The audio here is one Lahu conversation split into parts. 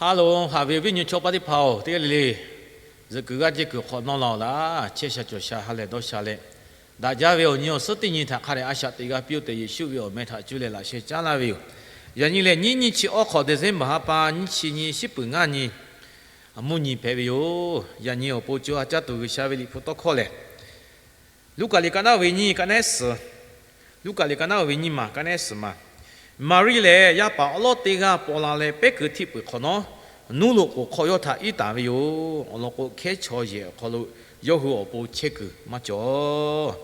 Ha loˬ, haꞈ ve awˬ viˉ nyi chaw paˇ teˇ hpaˍ-oˬ, teˇ g'aˇ le le zuhꞈ kuiˬ g'aˇ cehˇ kuiˬ hk'awꞈ nawˇ la-oˬ laˇ. Chehˇ sha cawˬ sha ha lehˬ dawˇ sha leh, daꞈ jaˇ ve awˬ nyi awˬ suhˉ teˇ nyi htaꞈ hk'a dehꞈ a shaꞈ teꞈ g'a piˇ-oˆ tehꞈ, Yeˍsuˆ ve awˬ meh htaꞈ cuˇ leh laꞈ sheh caˉ laˇ ve yoˬ. Yaꞈ nyi lehˬ, nyiˇ nyiˇ chi awˉ hk'awꞈ December ha pa nyiˇ chi nyi shiˉ peuˬ ngaˇ nyi, mvuhˇ nyi hpehꞈ ve yoˬ. Yaꞈ nyi awˬ pon co ha caˇ tuˬ G'uiˬsha ve liꞈ hpu tawˇ hkawˇ lehˬ, Luˉkaꞈ liꞈ ka naˉ ve nyiˇ ka nehˉ suhˍ, Luˉkaꞈ liꞈ ka naˉ ve nyiˇ maˬ ka nehˉ suhˍ maˬ, Maˍriˆ lehˬ, yaˇ paˍ awˉ lawˉ teˇ g'aˇ paw la leh, pehˉ kuiˬ htiˆ peuˬ hk'awꞈ nawˉ, nuˇ loꞈ k'oˍ hk'aw yawˇ htaꞈ iˉ taˍ ve yoˬ. Awˬ lawn k'o, hkehˉ chaw yehˬ awˬ hk'aw lo yawˇ hui awˬ pon chehˇ kuiˬ maˇ cawˬ.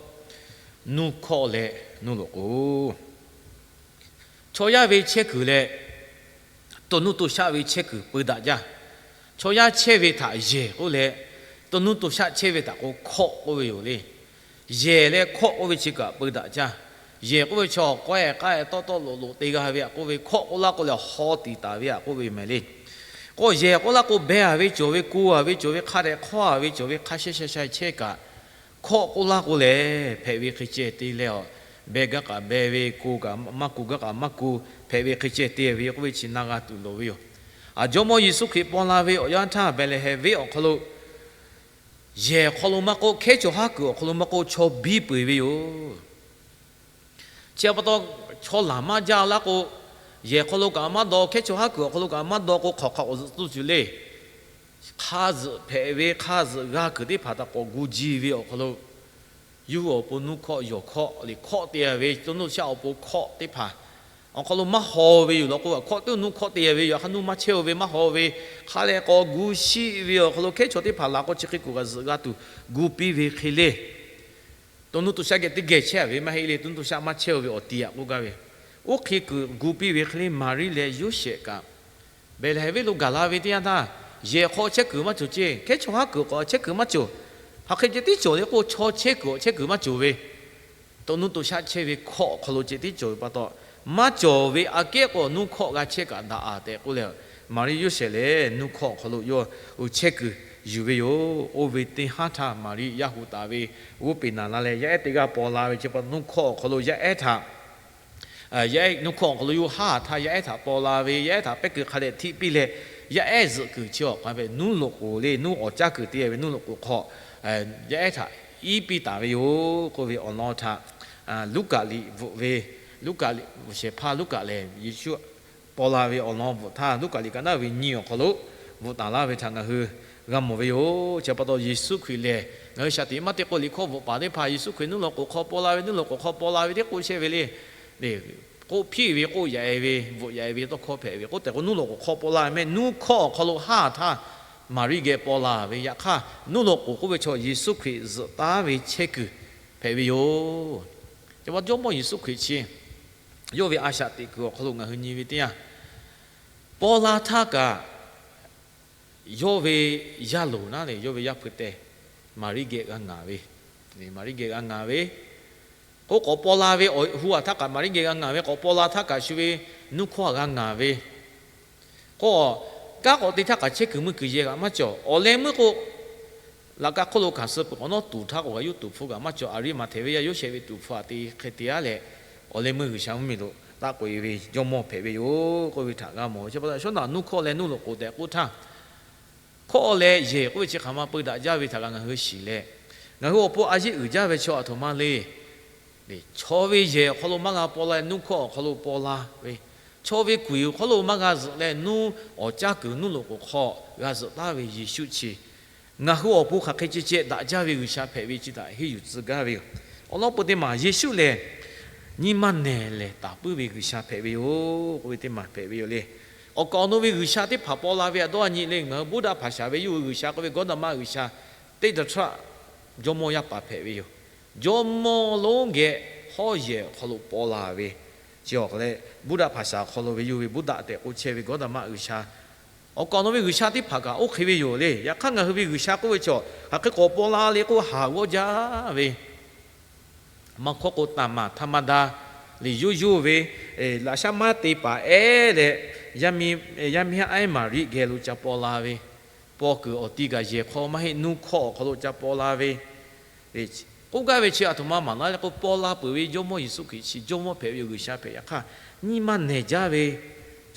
Nuˇ hkawˆ leh nuˇ loꞈ k'oˍ, chaw yaˇ ve chehˇ kuiˬ leh to nuˇ to shaˆ ve chehˇ kuiˬ peu daꞈ jaˇ. Chaw yaˇ chehˇ ve htaꞈ yehˬ k'oˆ leh, to nuˇ to shaˆ chehˇ ve htaꞈ k'o hkawˆ k'oˆ ve yoˬ le. Yehˬ leh hkawˆ k'oˆ ve chi kaꞈ peu daꞈ jaˇ. Yehˬ k'oˆ ve chaw k'awehˇ k'aˇ tawˆ tawˆ loꞈ loꞈ te g'a ve aꞈ k'oˆ ve, hkawˆ k'oˆ laˇ k'o lehˬ haw tiˍ taˍ ve aꞈ k'oˆ ve mehˍ le. K'o yehˬ k'oˆ laˇ k'o, beh a ve cawˬ ve, ko a ve cawˬ ve, hk'a dehꞈ hk'awˇ a ve cawˬ ve, hk'a shehˇ shehˇ shehˇ chehˇ kaꞈ, hkawˆ k'oˆ laˇ k'o lehˬ, hpehꞈ ve hk'e ceh te leh, beh gaˇ k'aꞈ beh ve, ko kaꞈ maˇ ko, gaˇ k'aꞈ maˇ ko, hpehꞈ ve hk'e ceh te ve k'oˆ ve chi na g'a tuˬ loˍ ve yoˬ. Aˬ, Jawˇmawˇ Yeˍsuˆ Hkriꞈ paw la ve awˬ yanˇ htaˇ, Behˍlehˍhehnˍ venˇ awˬ hk'aw lo yehˬ hk'aw lo maˇ k'oˆ, hkehˉ chaw haˉ kuiˬ awˬ hk'aw lo maˇ k'oˆ, chaw biˇ peuˬ ve yoˬ. Chi pa taw, chaw laˬ maˇ jaˇ laˇ k'o, yehˬ hk'aw lo kaꞈ maˇ daw, hkehˉ chaw haˉ kuiˬ awˬ hk'aw lo kaꞈ maˇ daw k'o, hk'awꞈ hk'a k'awꞈ zuhꞈ tuˬ cuˬ le. Hk'a zuhꞈ hpehꞈ ve, hk'a zuhꞈ g'a kuiˬ teˇ hpaˍ htaꞈ k'awꞈ gu ji ve awˬ hk'aw lo, yawˇ hui awˬ pon nuˇ hkawˆ yawˬ hkawˆ le hkawˆ te a ve, to nuˇ to shaˆ awˬ pon hkawˆ teˇ hpaˍ awˬ hk'aw lo maˇ haw ve yoˬ law k'o, hkawˆ teˇ nuˇ hkawˆ te a ve yoˬ. Hk'a nuˇ maˇ chehˇ-o ve maˇ haw ve, hk'a leh k'awꞈ gu shiˆ ve awˬ hk'aw lo hkehˉ chaw teˇ hpaˍ laˬ k'o, chi hk'e kuˬ kaꞈ zuhꞈ g'a tuˬ gu piˇ ve hk'e le. To nuˇ to shaˆ geh teˇ geh chehˇ a ve maˇ heˆ le. To nuˇ to shaˆ maˇ chehˇ-o ve awˬ ti aꞈ k'oˆ gaˇ ve, oˇ hk'e kuˬ gu piˇ ve hk'e le, Maˍriˆ leh Yoˇsehꞈ kaꞈ Behˍlehˍhehnˍ venˇ lo gaˬ la ve teˇ yanˇ htaˇ, yehˬ hk'aw chehˇ kuiˬ maˇ cawˬ ceˇ, hkehˉ chaw haˉ kuˬ k'awꞈ chehˇ kuiˬ maˇ cawˬ. Hk'aˬ hk'e ceh tiˉ cawˬ le k'o, chaw chehˇ kuiˬ awˬ chehˇ kuiˬ maˇ cawˬ ve, to nuˇ to shaˆ chehˇ ve hkawˆ awˬ hk'aw lo ceh tiˉ cawˬ ve pa taw, maˇ cawˬ ve aꞈ kehˉ k'o, nuˇ hkawˆ g'a chehˇ kaꞈ daꞈ a tehꞈ k'oˆ leh, Maˍriˆ Yoˇsehꞈ lehˬ nuˇ hkawˆ awˬ hk'aw lo yawˇ hui chehˇ kuiˬ yuˬ ve yoˬ. Oˇ ve teˇ haˉ htaˇ Maˍriˆ yaˇ hu taˍ ve g'oˇ peˬ naˍ la leh, yaˇ ehˉ teˇ g'aˇ paw la ve chi pa nuˇ hkawˆ awˬ hk'aw lo yaˇ ehˉ htaꞈ yaˇ ehˉ nuˇ hkawˆ awˬ hk'aw lo yawˇ haˉ htaˇ yaˇ ehˉ htaꞈ paw la ve, yaˇ ehˉ htaꞈ pehˉ kuiˬ hk'a dehꞈ htiˆ piˇ leh, yaˇ ehˉ zuhꞈ kuiˬ chi awˬ hk'aw ve nuˇ loꞈ k'oˍ le, nuˇ awˬ caˇ kuiˬ te ve nuˇ loꞈ k'oˍ hk'aw yaˇ ehˉ htaꞈ iˉ piˇ taˍ ve yoˬ k'oˆ ve awˬ lawn htaꞈ Luˉkaꞈ liꞈ bvuhꞈ ve, Luˉkaꞈ liꞈ shehˍ hpaˇ Luˉkaꞈ lehˬ Yeˍsuˆ paw la ve awˬ lawn bvuhꞈ htaˇ, Luˉkaꞈ liꞈ ka naˉ ve nyi awˬ hk'aw lo bvuhꞈ taˍ laˇ ve htaꞈ ngaˬ hui g'a mawˬ ve yoˬ. Chi pa taw Yeˍsuˆ Hkriꞈ lehˬ ngaˬ hui shaˍ tiꞈ maˇ te k'o, liꞈ hkawˇ bvuhꞈ paˍ teˇ hpaˍ Yeˍsuˆ Hkriꞈ nuˇ loꞈ k'oˍ hk'aw paw la ve, nuˇ loꞈ k'oˍ hk'aw paw la ve tehꞈ k'oˆ chehˇ ve le. K'oˆ hpiˇ ve, k'oˆ yaꞈ e ve, bvuhꞈ yaꞈ e ve tawˇ hkawˇ hpehꞈ ve k'oˆ tehꞈ k'o, nuˇ loꞈ k'oˍ hk'aw paw la ve mehˆ, nuˇ hkawˇ awˬ hk'aw lo haˉ htaˇ Maˍriˆ geh paw la ve. Yaꞈ hk'aˇ, nuˇ loꞈ k'oˍ k'oˆ ve chaw Yeˍsuˆ Hkriꞈ zuhꞈ taˉ ve chehˇ kuiˬ hpehꞈ ve yoˬ. Chi pa taw Jawˇmawˇ Yeˍsuˆ Hkriꞈ chi yawˇ ve a shaꞈ teꞈ kuiˬ awˬ hk'aw lo ngaˬ hui nyi ve teˇ yanˇ, paw la htaˇ kaꞈ yawˇ ve yaˇ loˍ naˉ leh yawˇ ve yaˇ hpu teh Maˍriˆ geh g'a ngaˍ ve, Maˍriˆ geh g'a ngaˍ ve, k'o k'awꞈ paw la ve awˬ hu a htaˇ kaꞈ Maˍriˆ geh g'a ngaˍ ve, k'awꞈ paw la htaˇ kaꞈ shu ve nuˇ hkawˇ g'a ngaˍ ve, k'o kanˉ k'awꞈ te htaˇ kaꞈ chehˇ kuiˬ meuˇ kuiˬ yehˬ g'aꞈ maˇ cawˬ. Awˬ leh meuˇ k'o, laꞈ ka hk'oˆ lo hkanˍ suh peuˬ k'awꞈ nawˉ tuˍ htaˇ k'o, g'aꞈ yuˇ tuˍ hpfuh g'aꞈ maˇ cawˬ. Aˍriˆmaꞈhtehˍ ve yaˇ Yoˇsehꞈ ve tuˍ hpfuh aꞈ te hk'e te aˉ leh, awˬ leh meuˇ G'uiˬsha mvuhˇmiˬ lo taˆ k'oꞈ e ve jawˇmawˇ hpehꞈ ve yoˬ k'oˆ ve htaꞈ g'a mawˬ. Chi pa taw shawˉ naꞈ nuˇ hkawˇ leh nuˇ loꞈ k'oˍ tehꞈ k'oˆ htaˇ, hkawˆ leh yehˬ k'oˆ ve chi hk'aˬ ma peu daꞈ jaˇ ve htaꞈ kaꞈ ngaˬ hui shiˍ leh, ngaˬ hui awˬ pon a yeˆ uiˍ jaˇ ve chaw aˬ htoꞈ ma le. Chaw ve yehˬ awˬ hk'aw lo maˇ g'a paw la leh nuˇ hkawˇ awˬ hk'aw lo paw la ve, chaw ve kuiˬ awˬ hk'aw lo maˇ g'a zuhꞈ leh nuˇ awˬ caˇ kuiˬ nuˇ loꞈ k'oˍ hk'aw g'a zuhꞈ taˉ ve Yeˍsuˆ chi ngaˬ hui awˬ pon hk'aˬ hk'e ceh ceh daꞈ jaˇ ve G'uiˬsha hpehꞈ ve chi htaꞈ henˇ yuˬ tcuh gaˇ ve yoˬ. Awˬ lawn peu teˇ maˬ Yeˍsuˆ lehˬ, nyi ma nehˬ lehˬ taˍ puiˉ ve G'uiˬsha hpehꞈ ve yoˬ k'oˆ ve teˇ maˬ hpehꞈ ve yoˬ le. Awˬ kaˍ awˬ nu ve G'uiˬsha teˇ hpaˍ paw la ve aꞈ dawˇ a nyi le. Ngaˬ hui Buddha hpaˍ shaˍ ve yawˇ hui G'uiˬsha k'oˆ ve Gawˇdamˇ G'uiˬsha teˇ daꞈ htaˇ jawˇmawˇ yaˇ paˍ hpehꞈ ve yoˬ. Jawˇmawˇ lonˉ geh hawˉ yehˬ awˬ hk'aw lo paw la ve, chi awˬ hk'aw leh Buddha hpaˍ shaˍ awˬ hk'aw lo ve yawˇ ve Buddha tehꞈ k'oˆ chehˇ ve Gawˇdamˇ G'uiˬsha awˬ kaˍ awˬ nu ve G'uiˬsha teˇ hpaˍ kaꞈ oˇ hk'e ve yoˬ le. Yaꞈ hk'aˇ ngaˬ hui ve G'uiˬsha k'oˆ ve chaw hk'aˬ hk'e k'awꞈ paw la le k'oˆ haˍ g'awˇ jaˇ ve, maˇ hkawˇ k'o taˍ maˍ htaˇ maˇ daˇ le. Yoˇ yoˇ ve laꞈ shaˉ maˇ te paˍ ehˉ leh, yaˇ miˇ haˉ ehˉ Maˍriˆ geh lo ca paw la ve, paw kuiˬ awˬ ti kaꞈ yehˬ hk'aw maˇ heˆ, nuˇ hkawˇ awˬ hk'aw lo ca paw la ve, k'oˆ gaˇ ve chi aˬ htoꞈ ma maˍ laˇ le k'o, paw la peuˬ ve Jawˇmawˇ Yeˍsuˆ Hkriꞈ chi Jawˇmawˇ hpehꞈ ve yoˬ, G'uiˬsha hpehꞈ. Yaꞈ hk'aˇ nyi ma nehˬ jaˇ ve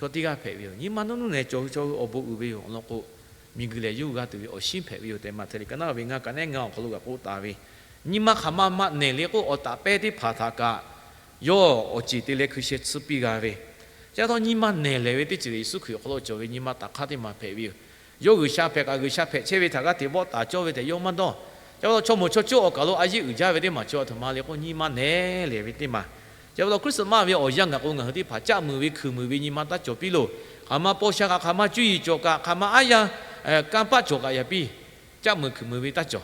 chaw teˇ g'aˇ hpehꞈ ve yoˬ. Nyi ma nuˇ nuˇ nehˬ cawˬ hui chaw hui awˬ bon uiˍ ve yoˬ. Awˬ lawn k'o, miˬguiˬ lehˬ yawˇ hui g'a tuˬ ve awˬ shinˉ hpehꞈ ve yoˬ tehꞈ Maꞈhtehˍ liꞈ ka naˉ ve ngaˇ ka nehˉ ngaˇ awˬ hk'aw lo g'a k'oˆ taˍ ve, nyi ma hk'aˬ ma maˇ nehˬ le k'o, awˬ taˍ pehˇ teˇ hpaˍ htaꞈ kaꞈ yawˇ awˬ ceˬ te leh hkui sheh tsuhˇ piˇ g'a ve, chi pa taw nyi ma nehˬ lehˬ ve teˇ ceuˬ Yeˍsuˆ Hkriꞈ awˬ hk'aw lo cawˬ ve nyi ma taˍ hk'aˇ teˇ maˬ hpehꞈ ve yoˬ. Yawˇ G'uiˬsha hpehꞈ kaꞈ G'uiˬsha hpehꞈ chehˇ ve htaꞈ g'aˇ hteꞈ bawˆ taˍ cawˇ ve tehꞈ yawˇ maˇ dawˇ. Chi pa taw chaw moˍ chaw cuˇ awˬ kaˬ lo a yeˇ uiˍ jaˇ ve teˇ maˬ chi a htoꞈ ma le k'o, nyi ma nehˬ lehˬ ve teˇ maˬ. Chi pa taw Christmas ve awˬ yanˇ gaˬ k'o, ngaˬ hui teˇ hpaˍ caˆ muiˬ ve hkuiˬ muiˬ ve nyi ma taˇ cawˬ piˇ loˬ. Hk'aˬ ma paw sha kaꞈ, hk'aˬ ma cuˇ yiˍ cawˬ kaꞈ, hk'aˬ ma aˉ yanˇ kanˇ paˆ cawˬ kaꞈ yaꞈ piˇ, caˆ muiˬ hkuiˬ muiˬ ve taˇ cawˬ.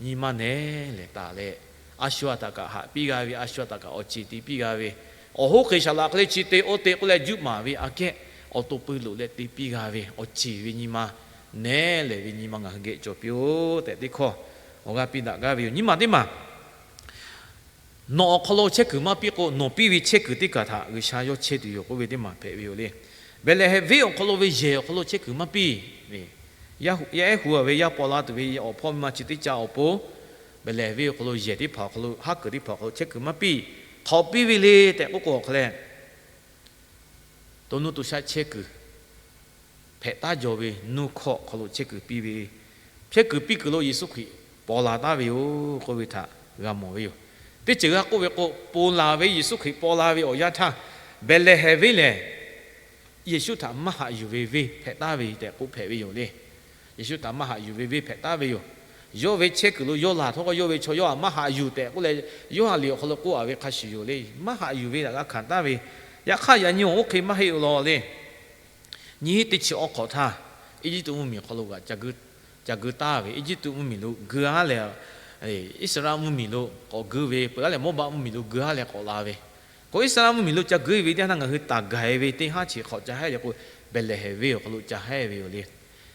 Nyi ma nehˬ lehˬ taˍ leh, a shu a htaꞈ kaꞈ haꞈ piˇ g'a ve, a shu a htaꞈ kaꞈ awˬ ceˬ te piˇ g'a ve, awˬ hoˉ hk'e shaˍ laꞈ hk'e le chi te oˇ te k'oˆ leh juˆ maˍ ve aꞈ kehˉ, awˬ to peu loꞈ leh te piˇ g'a ve awˬ ceˬ ve nyi ma nehˬ lehˬ ve nyi ma ngaˬ hui geh cawˬ piˇ-oˆ tehꞈ teˇ hkawˇ awˬ g'aˇ piˇ daꞈ gaˇ ve yoˬ. Nyi ma teˇ maˬ, nawˬ awˬ hk'aw lo chehˇ kuiˬ maˇ piˇ k'o, nawˬ piˇ ve chehˇ kuiˬ teˇ kaˬ htaꞈ G'uiˬsha yawˇ chehˇ tuˬ yoˬ k'oˆ ve teˇ maˬ hpehꞈ ve yoˬ le. Behˍlehˍhehnˍ venˇ awˬ hk'aw lo ve yehˬ awˬ hk'aw lo chehˇ kuiˬ maˇ piˇ. Yaˇ ehˉ hu a ve yaˇ paw la tuˬ ve awˬ hpawˇ miˇ ma chi teˇ ca awˬ pon, Behˍlehˍhehnˍ venˇ awˬ hk'aw lo yehˬ teˇ hpaˍ awˬ hk'aw lo, haˉ kuiˬ teˇ hpaˍ awˬ hk'aw lo chehˇ kuiˬ maˇ piˇ. Hk'aˬ hk'e piˇ ve le tehꞈ k'oˆ k'o, awˬ hk'a leh to nuˇ to shaˆ chehˇ kuiˬ hpehꞈ taˉ jaw ve nuˇ hkawˇ awˬ hk'aw lo chehˇ kuiˬ piˇ ve, chehˇ kuiˬ piˇ kuiˬ lo Yeˍsuˆ Hkriꞈ paw la taˉ ve yoˬ k'oˆ ve htaꞈ g'a mawˬ ve yoˬ. Teˇ ceuˬ g'a k'oˆ ve k'o, ponˬ laˬ ve Yeˍsuˆ Hkriꞈ paw la ve awˬ yanˇ htaˇ, Behˍlehˍhehnˍ venˇ lehˬ Yeˍsuˆ htaꞈ maˇ haꞈ yuˬ ve venˇ hpehꞈ taˉ ve tehꞈ k'oˆ hpehꞈ ve yoˬ le. Yeˍsuˆ htaꞈ maˇ haꞈ yuˬ ve venˇ hpehꞈ taˉ ve yoˬ. Yawˇ ve chehˇ kuiˬ lo yawˇ laˬ htawˇ k'o, yawˇ ve chaw yawˇ htaꞈ maˇ haꞈ yuˬ tehꞈ k'oˆ leh, Yoˇhanˬ liꞈ awˬ hk'aw lo k'oˆ a ve hk'a shuˍ yoˬ le. Maˇ haꞈ yuˬ ve htaꞈ g'a hkanˍ taˉ ve. Yaꞈ hk'aˇ, yaꞈ nyi awˬ oˇ hk'e maˇ heˆ law le. Nyi hiˉ teˇ chi awˬ hk'awꞈ htaˇ, Eˇjiˇtuꞈ mvuhˇmiˬ awˬ hk'aw lo g'a ca geu taˍ ve, Eˇjiˇtuꞈ mvuhˇmiˬ lo geu haˉ leh, Iˉsaˍreˍlaˆ mvuhˇmiˬ lo k'awꞈ geu ve, peuˬ haˉ leh Moˉbaˆ mvuhˇmiˬ lo geu haˉ leh k'awꞈ la ve. K'o, Iˉsaˍreˍlaˆ mvuhˇmiˬ lo ca geu ve teˇ yanˇ htaˇ ngaˬ hui taˍ gaˬ e ve teˇ haˉ chi hk'awꞈ ca hehˉ le k'o, Behˍlehˍhehnˍ venˇ awˬ hk'aw lo ca hehˉ ve yoˬ le.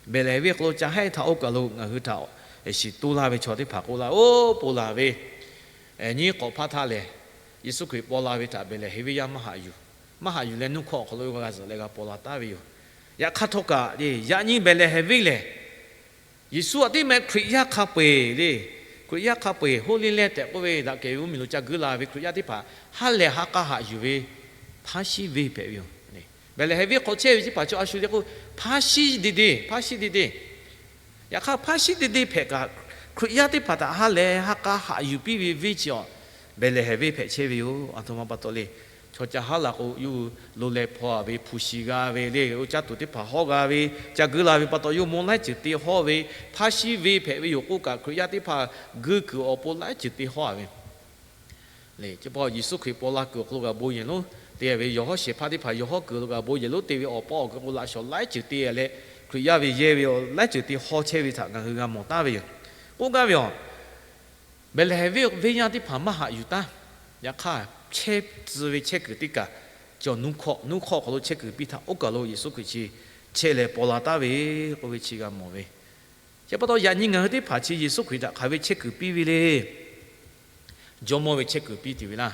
Behˍlehˍhehnˍ venˇ awˬ hk'aw lo ca hehˉ htaˇ, oˇ kaˬ lo ngaˬ hui htaꞈ shiˍ toˇ laˇ ve chaw teˇ hpaˍ k'oˆ laˇ, oˇ ponˬ laˬ ve nyiˇ hk'awꞈ hpaˇ htaˇ lehˬ, Yeˍsuˆ Hkriꞈ paw la ve htaꞈ Behˍlehˍhehnˍ venˇ yaˇ maˇ haꞈ yuˬ. Maˇ haꞈ yuˬ leh nuˇ hkawˇ awˬ hk'aw lo g'a zuhꞈ leh g'a paw la taˉ ve yoˬ. Yaꞈ hk'aˇ htawˇ kaꞈ, yaꞈ nyi Behˍlehˍhehnˍ venˇ lehˬ, Yeˍsuˆ aꞈ teˇ meh Hkriꞈ yaˇ hk'a peu-eˬ le, Hkriꞈ yaˇ hk'a peu-eˬ Holy Land tehꞈ k'oˆ ve daꞈ kehˬ ve mvuhˇmiˬ lo ca geuˆ la ve Hkriꞈ yaˇ teˇ hpaˍ ha lehˬ ha k'a haꞈ yuˬ ve hpaˉ shiˉ venˇ hpehꞈ ve yoˬ. Behˍlehˍhehnˍ venˇ hk'aw chehˇ ve teˇ hpaˍ chaw a shu le k'o, hpaˉ shiˉ deˇ deˇ, hpaˉ shiˉ deˇ deˇ. Yaꞈ hk'aˇ, hpaˉ shiˉ deˇ deˇ hpehꞈ kaꞈ, Hkriꞈ yaˇ teˇ hpaˍ htaꞈ ha lehˬ ha k'a haꞈ yuˬ piˇ ve venˇ chi awˬ, Behˍlehˍhehnˍ venˇ hpehꞈ chehˇ ve yoˬ. A htoꞈ ma pa taw le. Chaw ca haˉ la k'o, yawˇ hui lo leh hpaw a ve, hpu shi g'a ve le, oˇ caˇ tuˬ teˇ hpaˍ hawˉ g'a ve, ca geuˆ la ve pa taw, yawˇ mawˇ laiˉ ceuˬ te hawˇ ve, hpaˉ shiˉ venˇ hpehꞈ ve yoˬ k'oˆ kaꞈ, Hkriꞈ yaˇ teˇ hpaˍ geuˆ kuiˬ awˬ pon laiˉ ceuˬ te hawˇ a ve le. Chi pa Yeˍsuˆ Hkriꞈ paw la kuiˬ awˬ hk'aw lo g'a bon yehˬ lonˉ te ve yawˬ hawˉ shehˍ hpaˇ teˇ hpaˍ yawˬ hawˉ kuiˬ lo g'a bon yehˬ lonˉ te ve awˬ paw awˬ kuiˬ k'o, laꞈ shawˍ laiˉ ceuˬ te leh, Hkriꞈ yaˇ ve yehˇ ve laiˉ ceuˬ te hawˇ chehˇ ve htaꞈ ngaˬ hui g'a mawˬ taˉ ve yoˬ. K'oˆ gaˇ ve yoˬ. Behˍlehˍhehnˍ venˇ venˇ yaˇ teˇ hpaˍ maˇ haꞈ yuˬ taˉ. Yaꞈ hk'aˇ, chehˇ tcuh ve chehˇ kuiˬ teˇ kaˬ, cawˬ nuˇ hkawˇ, nuˇ hkawˇ awˬ hk'aw lo chehˇ kuiˬ piˇ htaˇ, oˇ kaˬ lo Yeˍsuˆ Hkriꞈ chi chehˇ leh paw la taˉ ve k'oˆ ve chi g'a mawˬ ve. Chi pa taw, yaꞈ nyi ngaˬ hui teˇ hpaˍ chi Yeˍsuˆ Hkriꞈ htaꞈ hk'aˬ ve chehˇ kuiˬ piˇ ve le. Jawˇmawˇ ve chehˇ kuiˬ piˇ tuˬ ve laˇ.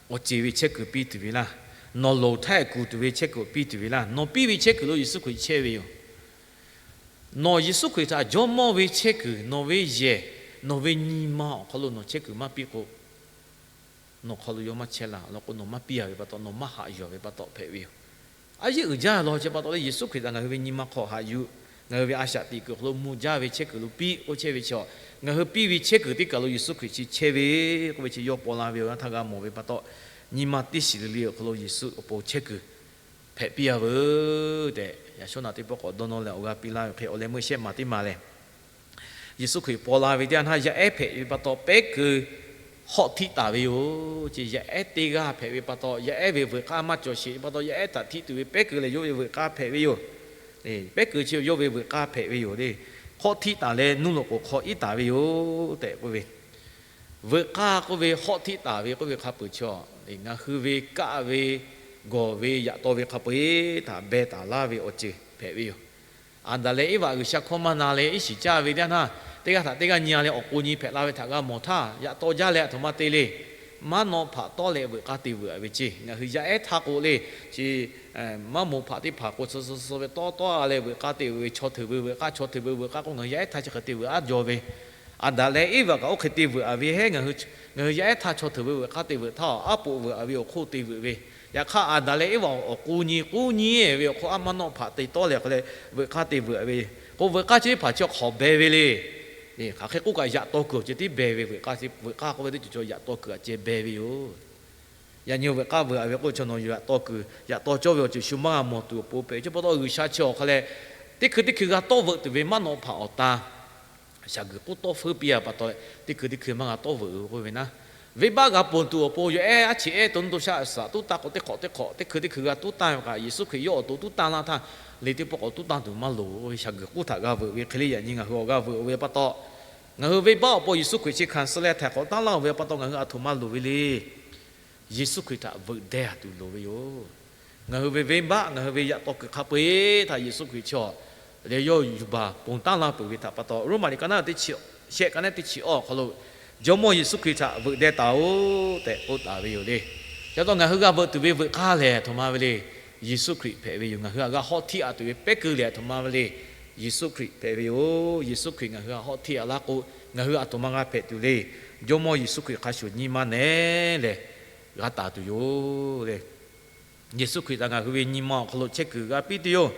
Awˬ ceˬ ve chehˇ kuiˬ piˇ tuˬ ve laˇ. Nawˬ loˍ htaˇ kuˬ tuˬ ve chehˇ kuiˬ piˇ tuˬ ve laˇ. Nawˬ piˇ ve chehˇ kuiˬ lo Yeˍsuˆ Hkriꞈ chehˇ ve yoˬ. Nawˬ Yeˍsuˆ Hkriꞈ htaꞈ jawˇmawˇ ve chehˇ kuiˬ, nawˬ ve yehˬ, nawˬ ve nyi ma awˬ hk'aw lo nawˬ chehˇ kuiˬ maˇ piˇ k'o, nawˬ hk'aw lo yawˇ maˇ chehˇ la. Awˬ lawn k'o, nawˬ maˇ piˇ a ve pa taw, nawˬ maˇ haꞈ yuˬ a ve pa taw hpehꞈ ve yoˬ. A yeˉ uiˍ jaˇ law. Chi pa taw leh, Yeˍsuˆ Hkriꞈ htaꞈ ngaˬ hui ve nyi ma hk'aw haꞈ yuˬ, ngaˬ hui ve a shaꞈ teꞈ kuiˬ hk'aw lo mvuh jaˇ ve chehˇ kuiˬ lo piˇ k'oˆ chehˇ ve chi, ngaˬ hui piˇ ve chehˇ kuiˬ teˇ kaˬ lo Yeˍsuˆ Hkriꞈ chi chehˇ ve k'oˆ ve chi yawˇ paw la ve awˬ yanˇ htaˇ g'a mawˬ ve pa taw, nyi ma teˇ shiˍ le le awˬ hk'aw lo Yeˍsuˆ awˬ pon chehˇ kuiˬ hpehꞈ piˇ a veuˬ tehꞈ, yaꞈ shawˉ naꞈ teˇ pawˆ k'awꞈ dawˇ nawˇ leh awˬ g'aˇ piˇ laˇ ve hk'e, awˬ leh meuˇ shehˆ maˬ teˇ maˬ lehˬ, Yeˍsuˆ Hkriꞈ paw la ve teˇ yanˇ htaˇ, yaˇ ehˉ hpehꞈ ve pa taw, pehˉ keu hawˆ htiˆ taˍ ve yoˬ. Chi yaˇ ehˉ teˇ g'aˇ hpehꞈ ve pa taw, yaˇ ehˉ ve veuꞈ k'aˇ maˇ cawˬ sheˍ pa taw, yaˇ ehˉ htaꞈ htiˆ tuˬ ve pehˉ keu lehˬ, yawˇ ve veuꞈ k'aˇ hpehꞈ ve yoˬ. Pehˉ keu chi yawˇ ve veuꞈ k'aˇ hpehꞈ ve yoˬ le. Hawˆ htiˆ taˍ leh nuˇ loꞈ k'oˍ hk'aw iˉ taˍ ve yoˬ tehꞈ k'oˆ ve, veuꞈ k'aˇ k'oˆ ve hawˆ htiˆ taˍ ve k'oˆ ve hk'a peuˬ chi, ngaˬ hui ve kaˆ ve, gawˬ ve, yaꞈ taw ve hk'a peu-eˬ htaꞈ beh taˍ laˇ ve awˬ ceuˬ hpehꞈ ve yoˬ. Aˍdanˍ leh Eˇvaꞈ G'uiˬsha hkawˇ maˇ na leh iˉ shiˍ caˇ ve teˇ yanˇ htaˇ, teˇ g'aˇ htaꞈ teˇ g'aˇ nyi a leh awˬ k'o nyi hpehꞈ la ve htaꞈ g'a mawˬ htaˇ, yaꞈ taw jaˇ leh a htoꞈ ma te le. Maˇ naw hpaꞈ tawˆ leh veuꞈ k'aˇ te veuꞈ a ve ceˇ. Ngaˬ hui yaˇ ehˉ htaˇ k'o le, chi maˇ moˍ hpaꞈ teˇ hpaˍ k'o, suh suh suh ve tawˇ tawˆ a leh veuꞈ k'aˇ te veuꞈ ve, chaw hteuꞈ veuꞈ veuꞈ k'aˇ, chaw hteuꞈ veuꞈ veuꞈ k'aˇ k'o, ngaˬ hui yaˇ ehˉ htaˇ chi hk'e te veuꞈ aˉ jaw ve. Aˍdanˍ leh Eˇvaꞈ kaꞈ oˇ hk'e te veuꞈ-a ve heˆ. Ngaˬ hui yaˇ ehˉ htaˇ chaw hteꞈ ve veuꞈ k'aˇ te veuꞈ htaˇ, aˉ poꞈ veuꞈ-a ve awˬ hk'oˆ te veuꞈ ve. Yaꞈ hk'aˇ, Aˍdanˍ leh Eˇvaꞈ awˬ k'u nyi k'uˉ nyi ve awˬ hk'oˆ aˉ maˇ nawˆ hpaꞈ te tawˆ leh hk'aˬ leh veuꞈ k'aˇ te veuꞈ ve k'o, veuꞈ k'aˇ chi teˇ hpaˍ chi hk'awꞈ beh ve le. Hk'aˬ hk'e k'oˆ kaꞈ, yaꞈ taw kuiˬ awˬ ceuˬ tiˉ beh ve. Veuꞈ k'aˇ k'oˆ ve teˇ ceuˬ cawˬ yaꞈ taw kuiˬ aꞈ ceh beh ve yoˬ. Yaꞈ nyi veuꞈ k'aˇ veuꞈ-a ve k'oˆ ve chaw nawˬ yaꞈ taw kuiˬ, yaꞈ taw cawˇ ve awˬ ceuˬ shu maˇ g'a mawˬ tuˬ awˬ pon hpehꞈ ve chi pa taw, G'uiˬsha chi awˬ hk'a leh teˇ hkui teˇ hkui g'a tawˇ veuꞈ tuˬ ve maˇ nawˆ hpaꞈ awˬ ta shaˍ guiˬ k'uˉ tawˇ feuˉ piˇ-a pa taw leh, teˇ hkui teˇ hkui maˇ g'a tawˇ veuꞈ-o k'oˆ ve naˉ. Venˇbaˆ g'a ponˬ tuˬ awˬ pon yawˬ ehˉ aˉ cheꞈ ehˉ to nuˇ to shaˆ saˍ tuˉ tanˇ k'o teˇ hk'awꞈ teˇ hk'awꞈ, teˇ hkui teˇ hkui g'a tuˉ tanˇ ve kaꞈ, Yeˍsuˆ Hkriꞈ yawˇ awˬ to tuˉ tanˇ laˇ htaˇ, le teˇ pawˆ k'awꞈ tuˉ tanˇ tuˬ maˇ loˍ ve shaˍ guiˬ k'uˉ htaꞈ g'a veuꞈ ve hk'e le. Yaꞈ nyi ngaˬ hui awˬ g'a veuꞈ-o ve pa taw, ngaˬ hui venˇbaˆ awˬ pon Yeˍsuˆ Hkriꞈ chi hkanˍ suh leh htaiˍ hk'awꞈ tanˇ laˇ-o ve pa taw, ngaˬ hui aˬ htoꞈ ma loˍ ve le. Yeˍsuˆ Hkriꞈ htaꞈ veuꞈ deh-a tuˬ loˍ ve yoˬ. Ngaˬ hui ve venˇbaˆ, ngaˬ hui ve yaꞈ taw kuiˬ hk'a peu-eˬ htaꞈ Yeˍsuˆ Hkriꞈ chi lehˬ yawˇ yuˬ baˬ ponˬ tanˇ laˇ peuˬ ve htaꞈ pa taw, Roˉmaꞈ liꞈ ka naˉ teˇ chi shehˆ ka naˉ teˇ chi awˇ awˬ hk'aw lo, Jawˇmawˇ Yeˍsuˆ Hkriꞈ htaꞈ veuꞈ deh taˍ-oꞈ tehꞈ k'oˆ taˍ ve yoˬ le. Chi pa taw ngaˬ hui g'a veuꞈ tuˬ ve veuꞈ k'aˇ lehˬ aˬ htoꞈ ma ve le. Yeˍsuˆ Hkriꞈ hpehꞈ ve yoˬ. Ngaˬ hui htaꞈ g'a hawˉ htiˇ-a tuˬ ve pehˉ keu lehˬ aˬ htoꞈ ma ve le. Yeˍsuˆ Hkriꞈ hpehꞈ ve yoˬ. Yeˍsuˆ Hkriꞈ ngaˬ hui htaꞈ hawˉ htiˇ-a laˇ k'o, ngaˬ hui aˬ htoꞈ ma g'a hpehꞈ tuˬ le. Jawˇmawˇ Yeˍsuˆ Hkriꞈ hk'a shuˍ nyi ma nehˉ lehˬ g'a taˍ tuˬ yoˬ le. Yeˍsuˆ Hkriꞈ htaꞈ ngaˬ hui ve nyi ma awˬ hk'aw lo chehˇ kuiˬ g'a piˇ tuˬ yoˬ.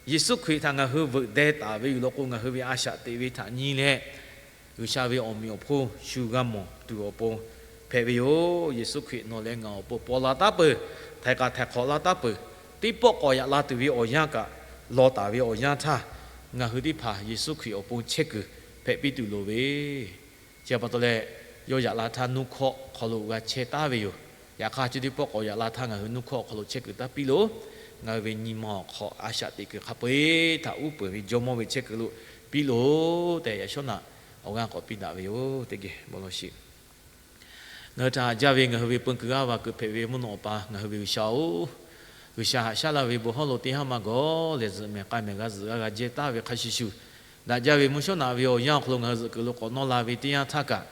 Yeˍsuˆ Hkriꞈ htaꞈ ngaˬ hui veuꞈ deh taˍ ve yoˬ law k'o, ngaˬ hui ve a shaꞈ teꞈ ve htaꞈ nyi leh, G'uiˬsha ve awˬ meꞈ awˬ hponˇ shu g'a mawˬ tuˬ awˬ pon hpehꞈ ve yoˬ. Yeˍsuˆ Hkriꞈ nawˬ leh ngaˬ awˬ pon paw la taˉ peuˬ, htaiˍ kaꞈ htaiˍ hk'awꞈ la taˉ peuˬ, teˇ pawˆ k'awꞈ yaꞈ la tuˬ ve awˬ yanˇ kaꞈ, lawˬ taˍ ve awˬ yanˇ htaˇ, ngaˬ hui teˇ hpaˍ Yeˍsuˆ Hkriꞈ awˬ pon chehˇ kuiˬ hpehꞈ piˇ tuˬ loˍ ve, chi pa taw leh, yawˇ yaꞈ la htaˇ nuˇ hkawˇ hk'aw lo g'a chehˇ taˉ ve yoˬ. Yaꞈ hk'aˇ, chi teˇ pawˆ k'awꞈ yaꞈ la htaˇ ngaˬ hui nuˇ hkawˇ awˬ hk'aw lo chehˇ kuiˬ taˇ piˇ loˬ. Ngaˬ hui ve nyi ma awˬ hk'aw a shaꞈ teꞈ kuiˬ hk'a peu-eˬ htaꞈ uˉ peunˍ ve Jawˇmawˇ ve chehˇ kuiˬ lo piˇ loˬ tehꞈ, yaꞈ shawˉ naꞈ awˬ g'aˇ k'awꞈ piˇ daꞈ ve yoˬ. Teˇ geh bon lawˬ sheˍ. Ngaˬ hui htaꞈ haꞈ jaˇ ve ngaˬ hui ve peu kuiˬ g'aˇ va kuiˬ hpehꞈ ve mvuhˇ naw awˬ pa ngaˬ hui ve G'uiˬsha-oˬ, G'uiˬsha haꞈ shaˉ laˇ ve bon hawˉ lo teˇ haˉ maˇ gawˬ leh zuhꞈ mehˍ k'ai mehˍ g'a zuhꞈ g'a g'a jehˇ taˍ ve hk'a shuˍ shuˍ, daꞈ jaˇ ve mvuhˇ shawˉ naꞈ ve awˬ yanˇ awˬ hk'aw lo ngaˬ hui zuhꞈ kuiˬ lo k'awꞈ nawˇ la ve teˇ yanˇ htaˇ kaꞈ,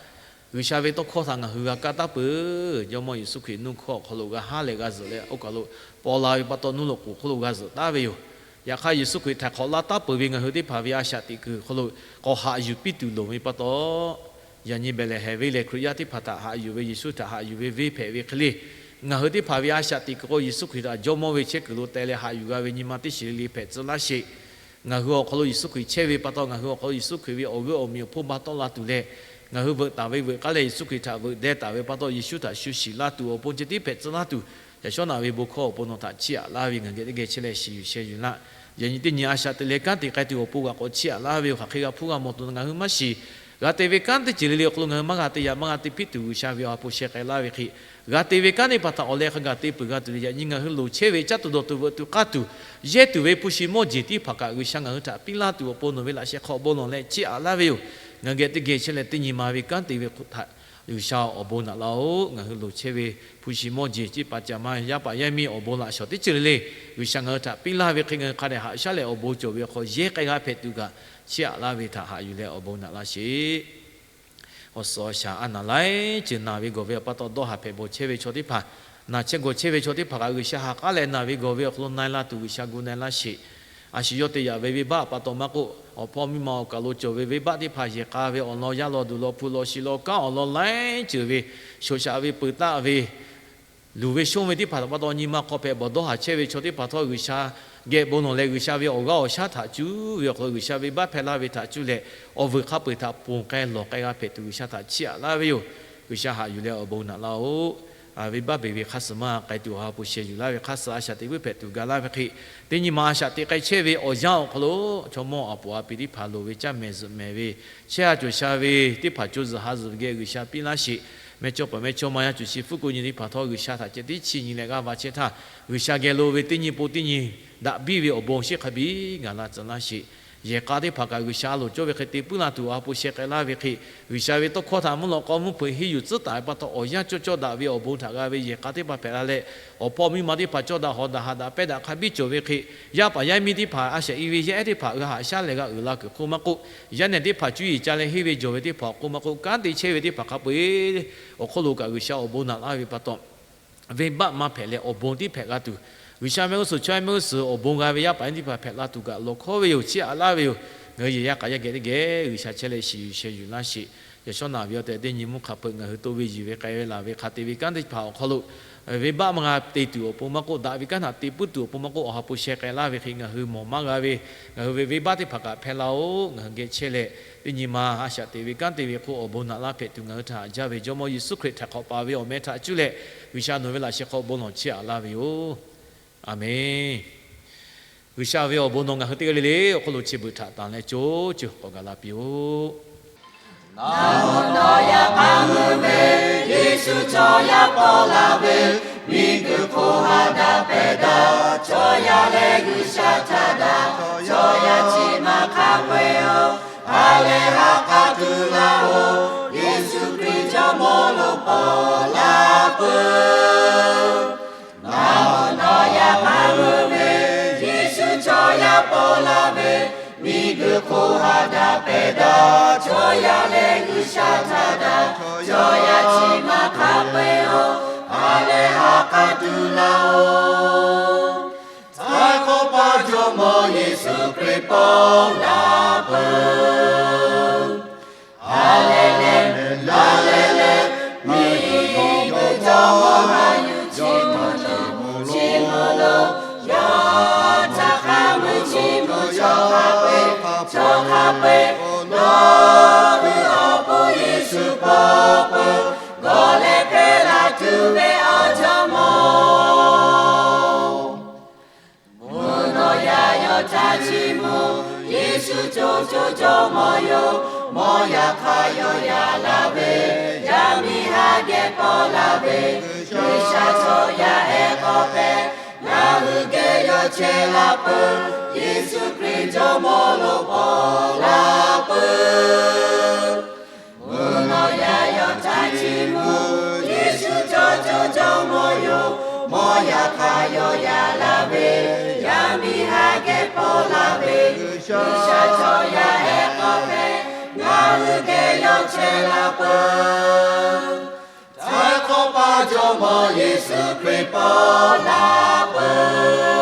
G'uiˬsha ve tawˇ hkawˇ htaꞈ ngaˬ hui g'a kaˇ taˉ peuˬ. Jawˇmawˇ Yeˍsuˆ Hkriꞈ nuˇ hkawˇ awˬ hk'aw lo g'a haˉ leh g'a zuhꞈ leh, oˇ kaˬ lo paw la ve pa taw nuˇ loꞈ k'oˍ hk'oˆ lo g'a zuhꞈ taˍ ve yoˬ. Yaꞈ hk'aˇ, Yeˍsuˆ Hkriꞈ htaiˍ hk'awꞈ laˇ taˉ peuˬ ve ngaˬ hui teˇ hpaˍ ve a shaꞈ teꞈ kuiˬ hk'aw lo k'awꞈ haꞈ yuˬ piˇ tuˬ loˍ ve pa taw, yaꞈ nyi Behˍlehˍhehnˍ venˇ leh Hkriꞈ yaˇ teˇ hpaˍ htaꞈ haꞈ yuˬ ve, Yeˍsuˆ htaꞈ haꞈ yuˬ ve venˇ hpehꞈ ve hk'e le, ngaˬ hui teˇ hpaˍ ve a shaꞈ teꞈ kuiˬ k'o, Yeˍsuˆ Hkriꞈ htaꞈ Jawˇmawˇ ve chehˇ kuiˬ lo teh leh haꞈ yuˬ g'a ve nyi ma teˇ shiˍ le le hpehꞈ tcuh laˇ sheˍ. Ngaˬ hui awˬ hk'aw lo Yeˍsuˆ Hkriꞈ chehˇ ve pa taw, ngaˬ hui awˬ hk'aw lo Yeˍsuˆ Hkriꞈ ve awˬ g'euˆ awˬ meꞈ awˬ hponˇ ba tawˆ la tuˬ leh, ngaˬ hui veuꞈ taˍ ve veuꞈ k'aˉ leh Yeˍsuˆ Hkriꞈ htaꞈ veuꞈ deh taˍ ve pa taw, Yeˍsuˆ htaꞈ shu shiˍ la tuˬ awˬ pon ceh tiˉ hpehꞈ tcuh laˇ tuˬ, yaꞈ shawˉ naꞈ ve bon hkawˇ awˬ pon nawˬ htaꞈ chiˇ aꞈ laˇ ve ngaˬ geh teˇ geh chehˇ leh shiˍ yuˬ sheh yuˬ laˇ. Yaꞈ nyi teˇ nyi a shaꞈ teꞈ leh kanˉ te k'ai tuˬ awˬ pon g'aꞈ k'awꞈ chiˇ aꞈ laˇ ve yoˬ. Hk'aˬ hk'e g'a hpuˇ g'a mawˬ tuˬ ngaˬ hui maˇ shiˍ. G'a te ve kanˉ teˇ ceuˬ le le awˬ hk'aw lo ngaˬ hui maˇ g'a te yaꞈ maˇ g'a te piˇ tuˬ, G'uiˬsha ve awˬ ha hpu sheh k'ai laˇ ve hk'e, g'a te ve kanˉ teˇ hpaˍ htaꞈ awˬ leh hk'a gaˬ te peuˬ g'a tuˬ le. Yaꞈ nyi ngaˬ hui loˍ chehˇ ve caˇ tuˬ dawˬ tuˬ veuꞈ tuˬ k'aˇ tuˬ, yehˇ tuˬ ve hpu shi mawˇ jeˬ teˇ hpaˍ kaꞈ G'uiˬsha ngaˬ hui htaꞈ piˇ laˇ tuˬ awˬ pon nawˬ ve laꞈ sheh hk'aw bon lawˬ leh chiˇ aꞈ laˇ ve yoˬ. Ngaˬ geh teˇ geh chehˇ leh teˇ nyi ma ve kanˉ te ve htaꞈ G'uiˬsha awˬ bon naꞈ laˇ-oˆ. Ngaˬ hui loˍ chehˇ ve hpu shi mawˇ jeˬ ceˇ paˍ caˍ ma yaˇ paˍ yaˇ miˇ awˬ bon laꞈ shawnˍ teˇ ceuˬ le le, G'uiˬsha ngaˬ hui htaꞈ piˇ laˇ ve hk'e, ngaˬ hui hk'a dehꞈ haꞈ shaˉ leh awˬ bon cawˬ ve awˬ hk'aw yehˇ k'ai g'a hpehꞈ tuˬ kaꞈ chiˇ aꞈ laˇ ve htaꞈ haꞈ yuˬ leh awˬ bon naꞈ laˇ sheˍ. Awˬ suhˍ awˬ shaˍ a naˬ laiˉ ceuˬ naˬ ve gawˬ ve awˬ pa taw dawˇ haˍ hpehꞈ bawˬ chehˇ ve chaw teˇ hpaˍ, naˬ chehˇ gawˬ chehˇ ve chaw teˇ hpaˍ kaꞈ G'uiˬsha ha k'aˉ leh naˬ ve gawˬ ve awˬ hk'aw lo na-e laˇ tuˬ G'uiˬsha gu na-e laˇ sheˍ. A shu yawˇ te yaꞈ ve venˇbaˆ pa taw maˇ k'oˆ, awˬ hpawˇ miˇ ma awˬ kaˬ lo cawˬ ve venˇbaˆ teˇ hpaˍ yehˬ k'a ve awˬ lawn, yaˇ lawn duˬ lawn hpu lawn shi lawn kanˉ awˬ lawn laiˉ ceuˬ ve shoꞈ shaꞈ ve peuˬ taˆ ve luˬ ve shonˇ ve teˇ hpaˍ htaꞈ pa taw nyi ma hk'aw hpehꞈ bawˬ dawˇ haˍ chehˇ ve chaw teˇ hpaˍ htawˇ G'uiˬsha geh bon lawˬ leh G'uiˬsha ve awˬ g'aˇ awˬ shaˉ htaꞈ cuˇ ve awˬ hk'aw lo G'uiˬsha ve venˇbaˆ hpehꞈ laˇ ve htaꞈ cuˇ leh awˬ vuiˬ hk'a peu-eˬ htaꞈ ponˬ k'ai lawˬ k'ai g'a hpehꞈ tuˬ G'uiˬsha htaꞈ chiˇ aꞈ laˇ ve yoˬ. G'uiˬsha haꞈ yuˬ leh awˬ bon naꞈ laˇ-oˆ. Venˇbaˆ beˬ ve hk'a suhˍ maˇ k'ai tuˬ awˬ ha hpu sheh yuˬ laˇ ve hk'a suhˍ a shaꞈ teꞈ puiˉ hpehꞈ tuˬ ga laˇ ve hk'e, teˇ nyi ma a shaꞈ teꞈ k'ai chehˇ ve awˬ yanˇ awˬ hk'aw lo chaw mawˇ aˬ poˍ a piˍ teˇ hpaˍ loˍ ve caˇ mehˍ zuhꞈ mehˍ ve chehˇ a cawˬ sha ve teˇ hpaˍ co zuhꞈ ha zuhꞈ geh G'uiˬsha piˇ laˇ sheˍ. Mehˇchawˇ paˍ mehˇchawˇma yaˇ cuˬ shi fuˉ ko nyi teˇ hpaˍ htawˇ G'uiˬsha htaꞈ ceh tiˉ chi nyi leh g'aˇ va chehˇ htaˇ, G'uiˬsha geh lo ve teˇ nyi po teˇ nyi daꞈ biˇ ve awˬ bon shiˉ hk'a biˇ ngaˬ la tcuh laˇ sheˍ. Yehˬ k'a teˇ hpaˍ kaꞈ G'uiˬsha a loˍ cawˇ ve hk'e te puiˉ laˇ tuˬ awˬ ha hpu sheh k'ai laˇ ve hk'e, G'uiˬsha ve tawˇ hkawˇ htaꞈ mvuhˇ lawꞈ k'aw mvuhˇ hpeuꞈ henˇ yuˬ tcuhˉ taˍ ve pa taw awˬ yanˇ cawˇ cawˇ daꞈ ve awˬ bon htaꞈ g'a ve yehˬ k'a teˇ hpaˍ hpehꞈ la leh, awˬ hpawˇ miˇ ma teˇ hpaˍ cawˇ daꞈ hawˍ daꞈ haꞈ daꞈ pehˇ daꞈ hk'a biˇ cawˬ ve hk'e, yaˇ paˍ yaˇ miˇ teˇ hpaˍ a shaꞈ i ve yaˇ ehˉ teˇ hpaˍ g'a haꞈ shaˉ leh g'a uiˍ la kuiˬ hk'oˆ maˇ k'oˆ, yaˇ nehˬ teˇ hpaˍ cuˇ yiˍ ca leh henˇ ve jawˬ ve teˇ hpaˍ awˬ hk'oˆ maˇ k'oˆ, kanˉ te chehˇ ve teˇ hpaˍ hk'a peu-eˬ awˬ hk'oˆ lo kaꞈ G'uiˬsha awˬ bon naꞈ laˇ ve pa taw, venˇbaˆ maˇ hpehꞈ leh awˬ bon tiˉ hpehꞈ g'a tuˬ, G'uiˬsha mehˆ g'uˇ suhˍ chaw yaˇ mehˆ g'uˇ suhˍ awˬ bon g'a ve yaˇ paˍ yaˇ miˇ teˇ hpaˍ hpehꞈ la tuˬ kaꞈ lawˬ hkawˉ ve yoˬ. Chiˇ aꞈ laˇ ve yoˬ. Ngaˬ hui yehˬ yaˇ k'aꞈ yaˇ geh teˇ geh G'uiˬsha chehˇ leh shiˍ yuˬ sheh yuˬ laˇ sheˍ. Yaꞈ shawˉ naˍ ve awˬ tehˬ teˇ nyi mvuhˇ hk'a hpeuꞈ ngaˬ hui to ve yuˬ ve k'ai ve laˬ ve hk'a te ve kanˉ teˇ hpaˍ awˬ hk'aw lo, venˇbaˆ maˇ g'a te tuˬ awˬ pon maˇ k'oˆ, daꞈ ve kanˉ htaꞈ te puiˉ tuˬ awˬ pon maˇ k'oˆ, awˬ ha hpu sheh k'ai laˇ ve hk'e ngaˬ hui mawˬ maˇ g'a ve, ngaˬ hui ve venˇbaˆ teˇ hpaˍ kaꞈ hpehˇ laˇ-oˆ. Ngaˬ hui geh chehˇ leh, teˇ nyi ma a shaꞈ teꞈ ve kanˉ te ve hk'oˆ awˬ bon naꞈ laˇ hpehꞈ tuˬ ngaˬ hui htaꞈ jaˇ ve Jawˇmawˇ Yeˍsuˆ Hkriꞈ htaꞈ hk'awꞈ paˍ ve awˬ meh htaꞈ cuˇ leh, G'uiˬsha nawˬ ve laꞈ sheh hk'aw bon lawˬ chehˇ aꞈ laˇ ve yoˬ. Aˬmenˍ. G'uiˬsha ve awˬ bon nawˬ ngaˬ hui teˇ g'aˇ le le awˬ hk'oˆ lo chi beuꞈ htaꞈ tanˬ leh co ceuˬ k'awꞈ gaˬ la piˇ-oˆ. Nawˬ hui nawˬ yaꞈ k'aˉ meuˇ ve Yeˍsuˆ chaw yaˇ paw la ve, miˬguiˬ hk'oˆ ha daꞈ pehˬ daꞈ, chaw yaˇ leh G'uiˬsha htaꞈ daꞈ, chaw yaˇ chi ma hk'a peu-eˬ-oˬ, ha lehˬ ha k'a tuˬ laˇ-oˬ, Yeˍsuˆ Hkriꞈ Jawˇmawˇ lo paw la peuˬ. Nawˬ hui nawˬ yaꞈ k'aˉ meuˇ ve Yeˍsuˆ chaw yaˇ paw la ve, miˬguiˬ hk'oˆ ha daꞈ pehˬ daꞈ, chaw yaˇ leh G'uiˬsha htaꞈ daꞈ, chaw yaˇ chi ma hk'a peu-eˬ-oˬ, ha lehˬ ha k'a tuˬ laˇ-oˬ. Htaiˍ hk'awꞈ paˇ Jawˇmawˇ Yeˍsuˆ Hkriꞈ paw la peuˬ. Ha lehˬ lehˬ, la lehˬ lehˬ, miˬguiˬ Jawˇmawˇ ha yuˬ chi mvuhˇ lo, chi mvuhˇ lo, yawˇ htaꞈ k'aˉ mui chi mvuhˇ chaw hk'a peu-eˬ, chaw hk'a peu-eˬ, nawˬ hui awˬ pon Yeˍsuˆ paw peuˬ, g'awˬ leh hpehˇ la tuˬ ve awˬ Jawˇmawˇ. Mvuhˇ naw yaˇ yawˇ htaꞈ chiˇ mvuh, Yeˍsuˆ co co Jawˇmawˇ yoˬ. Mawˇ yaꞈ hk'aˇ yawˇ yaꞈ la ve, yaˇ miˇ haˉ geh paw la ve, G'uiˬsha chaw yaˇ ehˉ k'awꞈ hpehꞈ, ngaˬ hui geh yawˇ chehˇ la peuˬ. Yeˍsuˆ Hkriꞈ Jawˇmawˇ lo paw la peuˬ. Mvuhˇ naw yaˇ yawˇ htaꞈ chiˇ mvuh, Yeˍsuˆ co co Jawˇmawˇ yoˬ. Mawˇ yaꞈ hk'aˇ yawˇ yaꞈ la ve, yaˇ miˇ haˉ geh paw la ve, G'uiˬsha chaw yaˇ ehˉ k'awꞈ hpehꞈ, ngaˬ hui geh yawˇ chehˇ la peuˬ. Htaiˍ hk'awꞈ paˇ Jawˇmawˇ Yeˍsuˆ Hkriꞈ paw la peuˬ.